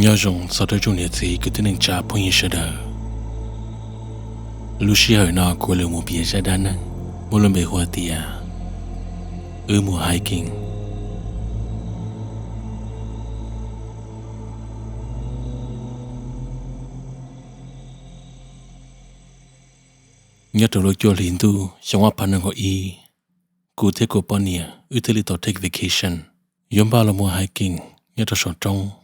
Nyob zoo txog rau tsoom niam txiv kwv tij neej tsa phooj ywg sawv daws. Lub sij hawm no kuv yuav los mus piav zaj dab neeg muaj lub npe hu tias wb mus hiking. Nyob rau lub cuaj hli ntuj xyoo ob phav nees nkaum ib, kuv thiab kuv poj niam wb thiaj li tau take vacation, yuav npaj los mus hiking nyob rau saum roob.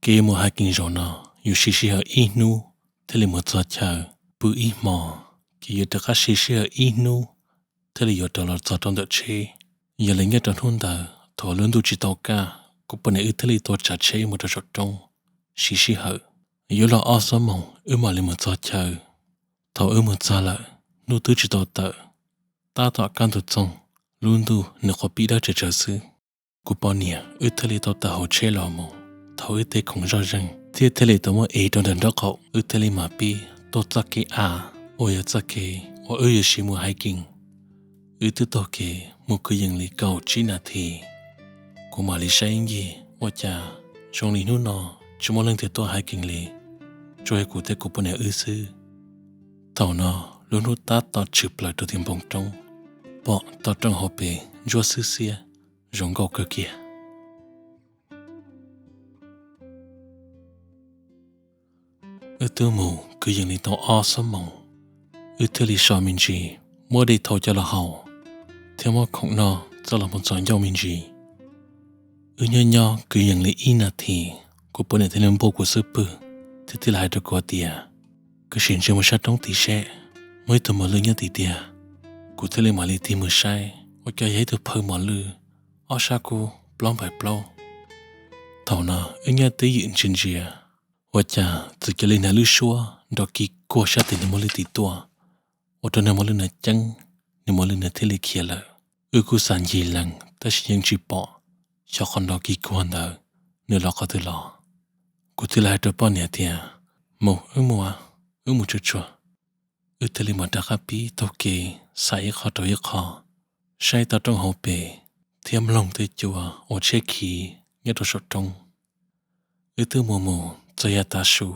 Kev mus hiking zaum no yuav siv sij hawm ib hnub thiaj li mus txog chaw, pw ib hmo, ces yuav rov qab siv sij hawm ib hnub thiaj li yuav rov los txog rau ntawm tsheb. Yog li nyob rau hnub ntawd thaum lub ntuj tsis tau kaj, kuv poj niam wb thiaj li tau tsav tsheb mus rau saum roob siv sij hawm. Yuav luag ob xuab moos wb mam li mus txog chaw. Thaum wb mus txog lawm, hnub twb tsis tau tawm, tab tom kaj ntug txoog, lub ntuj nws qhuav pib dawb tsawv tsawv xwb. Kuv poj niam wb thiaj li tau tawm hauv tsheb los mus. Thaum wb tej khoom zoj zeeg thiab thiaj li tau muab ev rau ntawm nraub qaum, wb thiaj li mam pib taug txoj kev av uas yog txoj kev uas wb yuav siv mus hiking. Wb twb taug kev mus kwv yees li kaum tsib nas this, kuv mam li saib ncig ua cas zoo li hnub no tsis muaj leej twg tuaj hiking li, tsuas yog kuv thiab kuv poj niam wb xwb. Thaum no lub hnub tab tom tshwm plaws rau tim npoo roob, pom toj roob hauv pes ntsuab xwb xiab, zoo nkauj kawg kiag. Wb twb mus kwv yees li tau ob xuab moos, wb thiaj li so me ntsis muab dej thau coj los haus thiab muab khoom noj coj los mus txaus ncauj me ntsis. Wb nyob nyob kwv yees li ib nas this, kuv poj niam thiaj li npuaj kuv xub pwg thiab thiaj li hais rau kuv tias, koj sim ntsia mus sab roob tid seb, muaj ib tug mos lwj nyob tim tiag. Kuv thiaj li mam li tig mus saib ua cas yog ib tug phaw mos lwj, ob sab kub plaub npais plaub. Thaum no wb nyob twj ywm ntsia ntsia, ua cas txawm cia li hnav lub suab nrov kig kuag sab tes niag mos lwj tim tuaj, ua rau niag mos lwj no ceeb, niag mos lwj no thiaj li khiav lawm. Wb kuj xav ncig lees tab sis yeej tsis pom xyov qhov nrov kig kuag ntawd nws los qhov twg los. Kuv thiaj li hais rau poj niam tias, mus wb mus, wb mus tsuag tsuag. Wb thiaj li mam rov qab pib taug kev xauj ib qho rau ib qho, saib toj roob hauv pes thiab mloog tej cua ua tsheb khiv nyob rau saum roob. Wb twb mus mus txog yav tav su,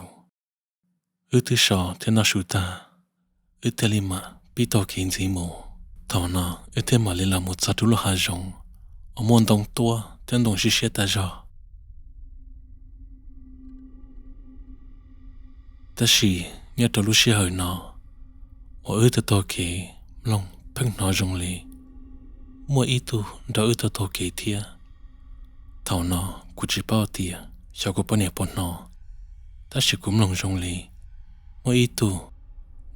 wb twb so thiab noj su tag, wb thiaj li mam pib taug kev ntxiv mus. Thaum no wb thiaj mam li los mus txog rau lub hav zoov uas muaj ntoo tuab thiab ntoo siab siab tas zog. Tab sis nyob rau lub sij hawm no uas wb taug taug kev, mloog pheej hnov zoo li muaj ib tug nrog wb taug taug kev thiab. Thaum no kuv tsis paub tias xyov kuv poj niam puas hnov, tab sis kuv mloog zoo li muaj ib tug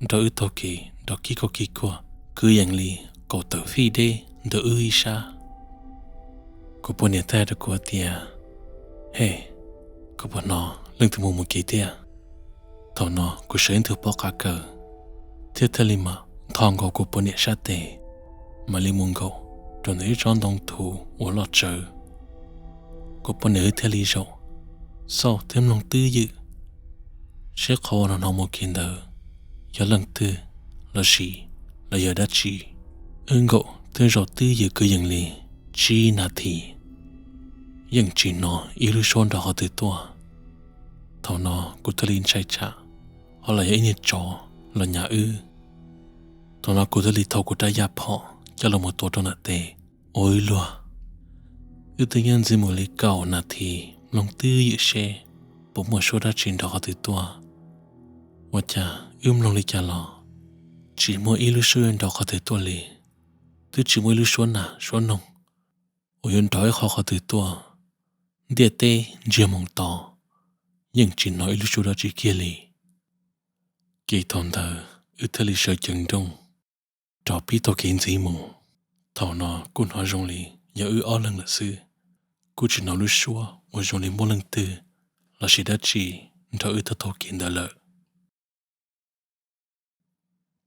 nrog wb taug kev nrov kig kuag kig kuag kwv yees li kaum tawm fij deb ntawm wb ib sab. Kuv poj niam teb rau kuv tias, he, koj puas hnov leej twg mus mus kev thiab? Thaum no kuv sawv ib tug pob qa kaws thiab thiaj li mam nthos nkaus kuv poj niam sab tes, mam li mus nkaum rau ntawm ib tsob ntoo thuv uas loj tsawv. Kuv poj niam wb thiaj li zaum xauj thiab mloog twj ywm seb qhov uas hnov hnov mus kev ntawd yog leej twg los sis los yog dab tsi. Wb nkaum thiab zaum twj ywm kwv yees li tsib nas this, yeej tsis hnov ib lub suab nrov qhov twg tuaj. Thaum no kuv thiaj li ntshai tsam ho los yog ib niag tsov los nyas wb. Thaum no kuv thiaj li thau kuv rab yaj phom coj los mus tuav rau ntawm tes ua wb luag. Wb twb nyob ntxiv mus li kaum nas this mloog twj ywm seb puas muaj suab dab tsi nrov qhov twg tuaj. Ua cas wb mloog li cas los tsis muaj ib lub suab nrov qhov twg tuaj li. Twb tsis muaj ib lub suab nas suab noog uas yuav nrov ib qho qhov twg tuaj. Ntiaj teb ntsiag moos to, yeej tsis hnov ib lub suab dab tsi kiag li. Ces thaum ntawd wb thiaj li sawv ceev nrooj rov pib taug kev ntxiv mus. Thaum no kuj hnov zoo li yog wb ob leeg lawm xwb, kuj tsis hnov lub suab uas zoo li muaj leej twg los sis dab tsi nrog wb taug taug kev ntawd lawm.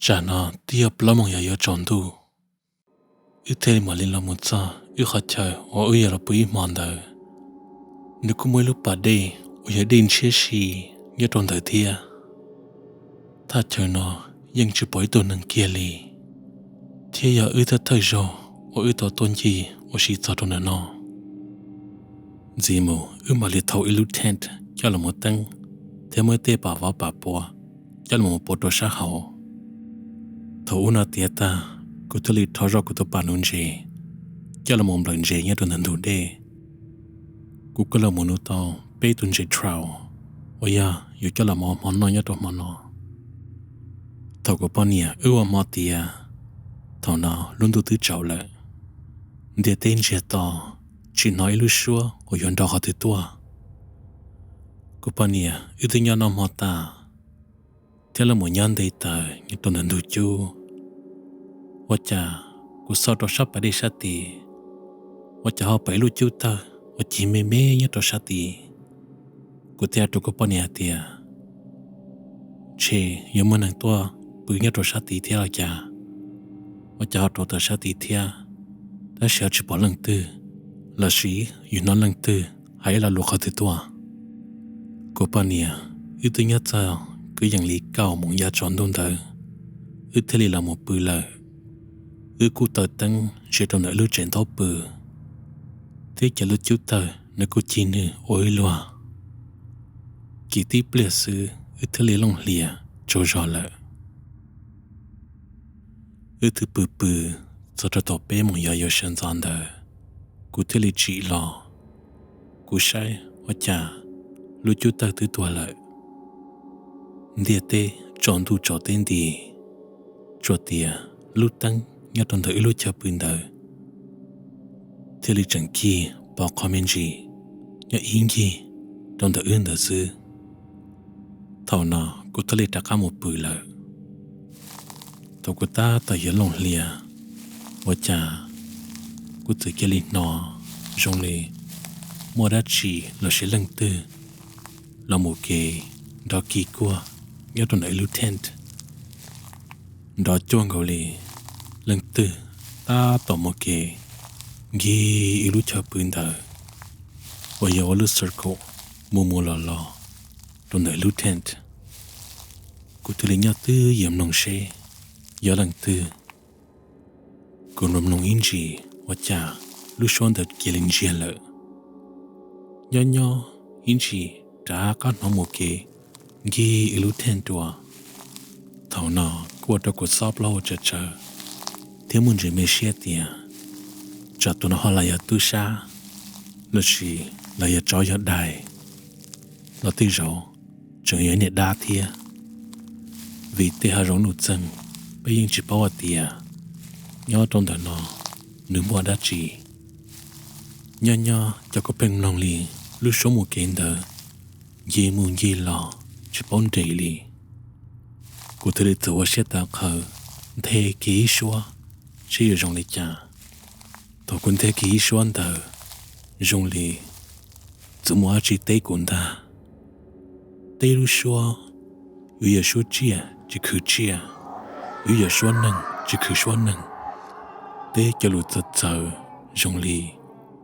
Tsam no twb yog plaub moos yog yuav tsaus ntuj, wb thiaj li mam li los mus txog wb qhov chaw uas wb yuav los pw ib hmo ntawd. Nws kuj muaj ib lub pas dej uas yog dej ntshiab si nyob rau ntawd thiab. Thaj chaw no yeej tsis pom ib tug neeg kiag li, thiab yog wb thawj thawj zaug uas wb tau tuaj ncig ua si txog rau ntawm no. Ntxiv mus wb mam li thau ib lub tent coj los mus teeb, thiab muab tej pam vov pam pua coj los mus pua rau sab hauv. Thaum ub no tiav tag, kuv thiaj li rho zoj kuv tus pam nuv ntses coj los mus nplawm ntses nyob rau ntawm ntug dej. Kuv kuj los mus nuv tau peb tus ntses trout uas yog yus coj los mus ua hmo noj nyob rau hmo no. Thaum kuv poj niam wb ua hmo tiav, thaum no lub ntuj twb tsaus lawm, ntiaj teb ntsiag to, tsis hnov ib lub suab uas yuav nrov qhov twg tuaj. Kuv poj niam wb twb nyob noj hmo tas thiab los mus nyob nte taws nyob rau ntawm ntug cub. Ua cas kuv xauj rau sab pas dej sab tid, ua cas ho pom ib lub cub tawg uas cig me me nyob rau sab tid. Kuv thiaj hais rau kuv poj niam hais tias, ntshe yuav muaj neeg tuaj pw nyob rau sab tid thiab los cas, ua cas ho rauv taws sab tid thiab, tab sis ho tsis pom leej twg, los sis yus hnov leej twg hais ib lo lus qhov twg tuaj. Kuv poj niam wb twb nyob txog kwv yees li kaum moos yav tsaus ntuj ntawd, wb thiaj li los mus pw lawm. Wb kuj taws teeb ze rau ntawm wb lub tsev ntaub pw, thiab cov lub cub tawg nws kuj cig nws ua ib luag. Kiag tib pliag xwb wb thiaj li looj hlias tsaug zog lawm. Wb twb pw pw txog rau thaum peb moos yav yuav sawv ntxov ntawd, kuv thiaj li tsim los. Kuv saib ua cas lub cub tawg twb tuag lawm. Ntiaj teb tsaus ntuj tsaus teb nti, tsuas tias lub teeb nyob rau ntawm wb lub chaw pw ntawd thiaj li tseem cig pov qho me ntsis nyob ib ncig rau ntawm wb ntawd xwb. Thaum no kuv thiaj li rov qab mus pw lawm. Thaum kuv tab tom yuav looj hlias, ua cas kuv txawm cia li hnov zoo li muaj dab tsi los sis leej twg los mus kev nrov kig kuag nyob rau ntawm ib lub tent. Nrov cuag nkaus li leej twg tab tom mus kev nkig ib lub chaw pw ntawd uas yog ua lub circle mus mus los los rau ntawm lub tent. Kuv thiaj li nyob twj ywm mloog seb yog leej twg. Kuv mloog mloog ib ntsis ua cas lub suab ntawd cia li ntsiag lawm. Nyob nyob ib ntsis rov qab hnov mus kev nkig ib lub tent dua. Thaum no kuj ua rau kuv xob plaub hau tsawv tsawv thiab muaj ntsis me siab tias tsam tus no ho los yog tub sab los sis los yog tsov yog dais los tej zaum tseem yog niag dab thiab. Vim tej hav zoov nuj txeeg peb yeej tsis paub hais tias nyob rau ntawm no nws muaj dab tsi. Nyob nyob cov kuv pheej mloog li lub suab mus kev ntawd ncig mus ncig los tsis paub nres li. Kuv thiaj li txawm ua siab tawv qhawv nthe kiag ib suab seb yuav zoo li cas. Thaum kuv nthe kiag ib suab ntawd zoo li txawm muaj dab tsi teb kuv ntag. Teb lub suab, yuav yog suab tsiaj tsis khwv tsiaj, yuav yog suab neeg tsis khwv suab neeg. Teb cov lus txawv txawv zoo li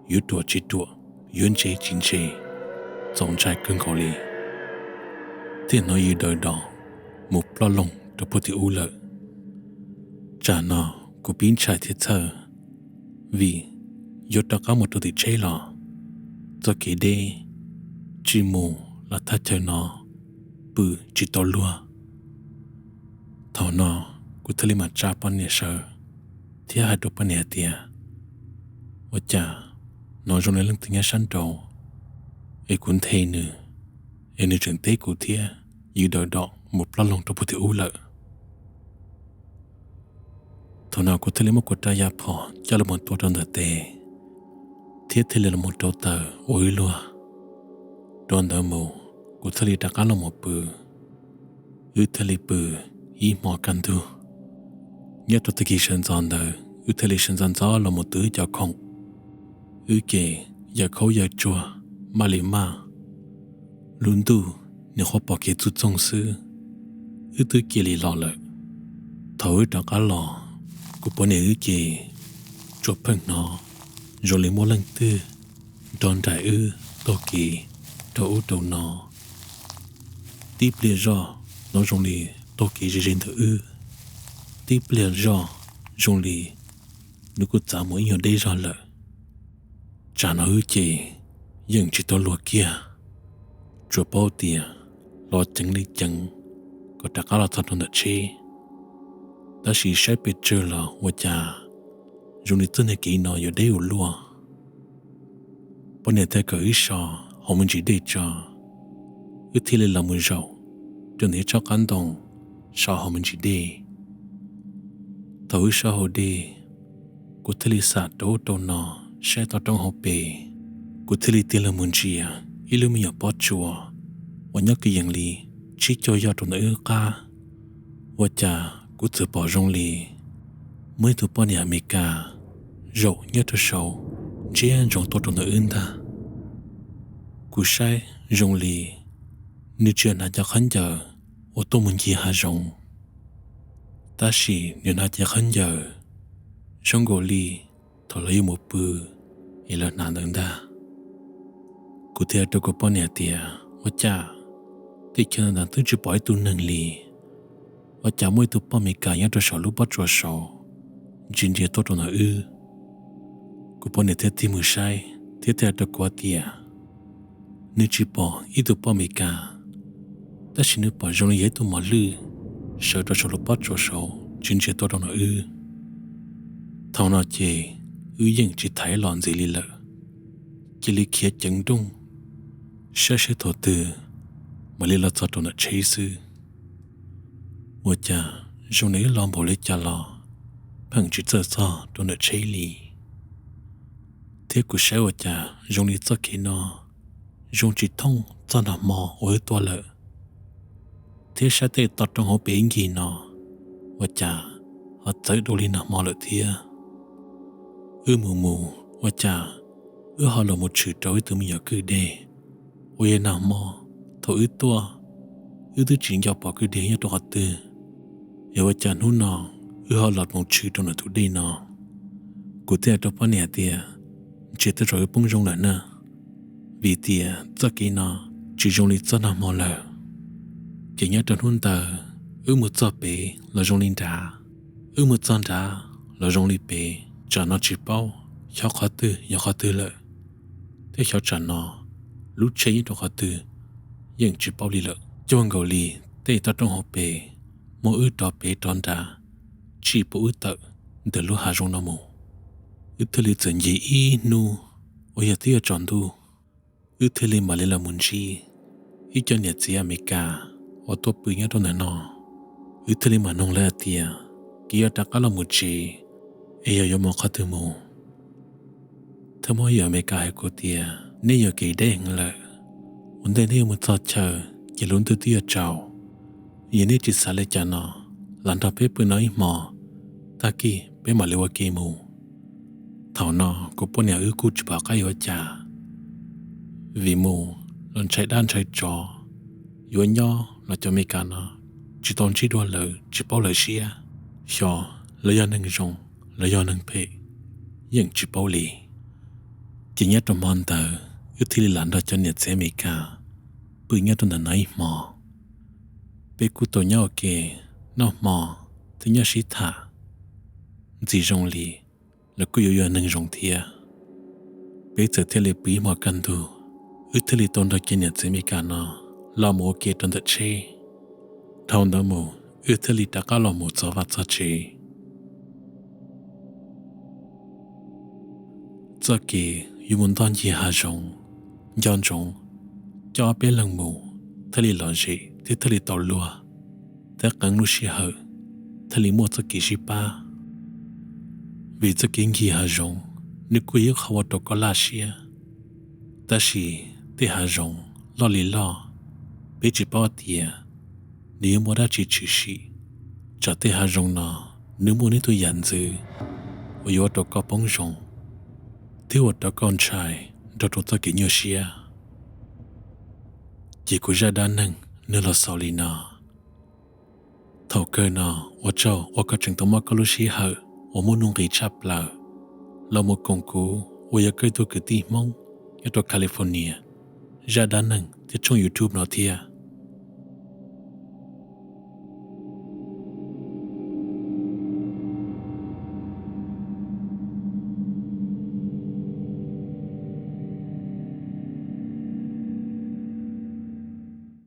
yuav ruam tsis ruam, yuav ntse tsis ntse, txaus ntshai kawg nkaus li. Thiaj hnov yws daws dom mus ploj loog rau puag tim ub lawm. Tsam no kuv pib ntshai thiab txhawj, vim yuav rov qab mus rau tim tsheb los txoj kev deb tsis mus los thaj chaw no pw tsis tau luag. Thaum no kuv thiaj li mam tsa poj niam sawv thiab hais rau poj niam hais tias, ua cas hnov zoo li leej twg nyob sab nraud es kuv nthe nws es nws tseem teb kuv thiab yws daws dom mus ploj loog rau puag tim ub lawm. Thaum no kuv thiaj li muab kuv rab yaj phom coj los mus tua rau ntawm tes thiab thiaj li los mus rauv taws ua ib luag. Rau ntawd mus kuv thiaj li rov qab los mus pw. Wb thiaj li pw ib hmo kaj ntug. Nyob rau tag kis sawv ntxov ntawd wb thiaj li sawv ntxov ntxov los mus tu wb cov khoom. Wb ces yawm khaub yawm tsuag maj li maj, lub ntuj niam qhuav pom kev txog txoog xwb, wb twb cia li los lawm. Thaum wb rov qab los, kuv poj niam wb ces tsuas pheej hnov zoo li muaj leej twg nrog nraim wb taug kev rau ub rau no. Tib pliag zoj hnov zoo li taug kev ze ze ntawm wb, tib pliag zoj zoo li nws kuj txav mus ib nyuag deb zog lawm. Tsam no wb ces yeej tsis tau luag kiag, Tsuas paub tias los ceev li ceev kom rov qab los txog rau ntawm tsheb, tab sis saib pes tsawg los ua cas zoo li txoj niag kev no yuav deb ua luaj. Poj niam thiaj kom wb so hauv me ntsis dej tso, wb thiaj li los mus zaum rau ntawm ib tsob qab ntoo so hauv me ntsis dej. Thaum wb so hauv dej, kuv thiaj li xam rau ub rau no saib toj roob hauv pes. Kuv thiaj li tig los mus ntsia ib lub me nyuam pob tsuas uas nyob kwv yees li tsib caug yoj rau ntawm wb qab. Ua cas kuv txawm pom zoo li muaj ib tug poj niam Amelikas zaum nyob rau saud ntsia ntsoov tuaj rau ntawm wb ntag. Kuv saib zoo li nws tsis yog hnav cov khaub ncaws uas tuaj mus ncig hav zoov, tab sis nws hnav cov khaub ncaws zoo nkaus li thaum lawv yuav mus pw es lawv hnav ntawd ntag. Kuv thiaj rau kuv poj niam tias, Ua cas teb chaws ntawd twb tsis pom ib tug neeg li, ua cas muaj ib tug poj Amelikas nyob rau saum lub pob tsuas saud ntsia ntsia tuaj rau ntawm wb? Kuv poj niam thiaj tig mus saib thiab thiaj rau kuv tias, Nws tsis pom ib tug poj Amelikas, tab sis nws pom zoo li yog ib tug mos lwj sawv rau saum lub pob tsuas saud ntsia ntsia tuaj rau ntawm wb. Thaum no ces wb yeej tsis thaiv los ntxiv li lawm, cia li khiav ceev nrooj saib seb thaum twg mam li los txog rau ntawm tsheb xwb. Ua cas zoo li wb los npaum li cas los pheej tsis txawj txog rau ntawm tsheb li. Thiab kuv saib ua cas zoo li txoj kev no zoo tsis thooj txoj nag hmo uas wb tuaj lawm, thiab saib tej toj roob hauv pes ib ncig no ua cas ho txawv dua li nag hmo lawm thiab. Wb mus mus ua cas wb ho los mus tshwm rau ib tug me nyuam kwj deg uas yog nag hmo thaum wb tuaj wb twb tsis nco pom kwj deg nyob rau qhov twg, yog ua cas hnub no wb ho los mus tshwm rau ntawm tus dej no? Kuv thiaj rau poj niam tias, Ntshe tej zaum wb poob zoo lawm na, vim tias txoj kev no tsis zoo li txoj nag hmo lawm. Ces nyob rau hnub ntawd wb mus txog pem los zoo li nrad, wb mus txog nrad los zoo li pem, tsam no tsis paub xyov qhov twg yog qhov twg lawm, thiab xyov tsam no lub tsheb nyob rau qhov twg yeej tsis paub li lawm. Cuag nkaus li tej toj roob hauv pes muab wb rov pem rov nrad tsim pub wb tawm ntawm lub hav zoov no mus. Wb thiaj li txawm ncig ib hnub uas yog twb yuav tsaus ntuj, wb thiaj li mam li los mus ntsib ib co niam txiv Amelikas uas tuaj pw nyob rau ntawm no. Wb thiaj li mam noog lawv hais tias, Kev yuav rov qab los mus tsev es yog yuav mus qhov twg mus? Thiaj muaj ib yawm Amelikas hais kuv tias, Nej yuav kev deb heev lawm, ua ntej nej yuav mus txog chaw ces lub ntuj twb yuav tsaus. Yog nej tsis xav li cas no, los nrog peb pw no ib hmo, tag kis peb mam li ua ke mus. Thaum no kuv poj niam wb kuj tsis pom qab yuav ua cas, vim mus los ntshai dab ntshai tsov, yuav nyob los cov Amelikas no tsis tau ntsib dua lawv tsis paub lawv siab, xyov lawv yog neeg zoo los yog neeg phem yeej tsis paub li. Ces nyob rau hmo ntawd wb thiaj li lam nrog cov niam txiv Amelikas pw nyob rau ntawm no ib hmo. Peb kuj tau nyob ua ke noj hmo thiab nyob sib tham, ntxim zoo li lawv kuj yuav yog neeg zoo thiab. Peb txawm thiaj li pw ib hmo kaj ntug, wb thiaj li tau nrog cov niam txiv Amelikas no los mus ua ke rau ntawm tsheb. Dhau ntawd mus wb thiaj li rov qab los mus txog vaj txog tsev. Txoj kev yuav mus ntoj ncig hav zoov, nco ntsoov coj ob peb leeg mus thiaj li lom zem thiab thiaj li tau luag, thiab qee lub sij hawm thiaj li muaj txoj kev sib pab. Vim txoj kev ncig hav zoov nws kuj yog ib qho ua rau koj laj siab, tab sis tej hav zoov loj li loj, peb tsis paub tias nws yuav muaj dab tsi tshwm sim, tsam tej hav zoov no nws muaj ib tug yam ntxwv uas yuav ua rau koj poob zoo thiab ua rau koj ntshai nrog rau txoj kev nyuaj siab. Ces kuv zaj dab neeg nws los xaus li no. Thaum kawg no ua tsaug uas koj tseem tau muab koj lub sij hawm uas muaj nuj nqis tshaj plaws los mus koom kuv uas yog koj ib tug kwv tij Hmoob nyob rau California zaj dab neeg thiab tshooj YouTube no thiab.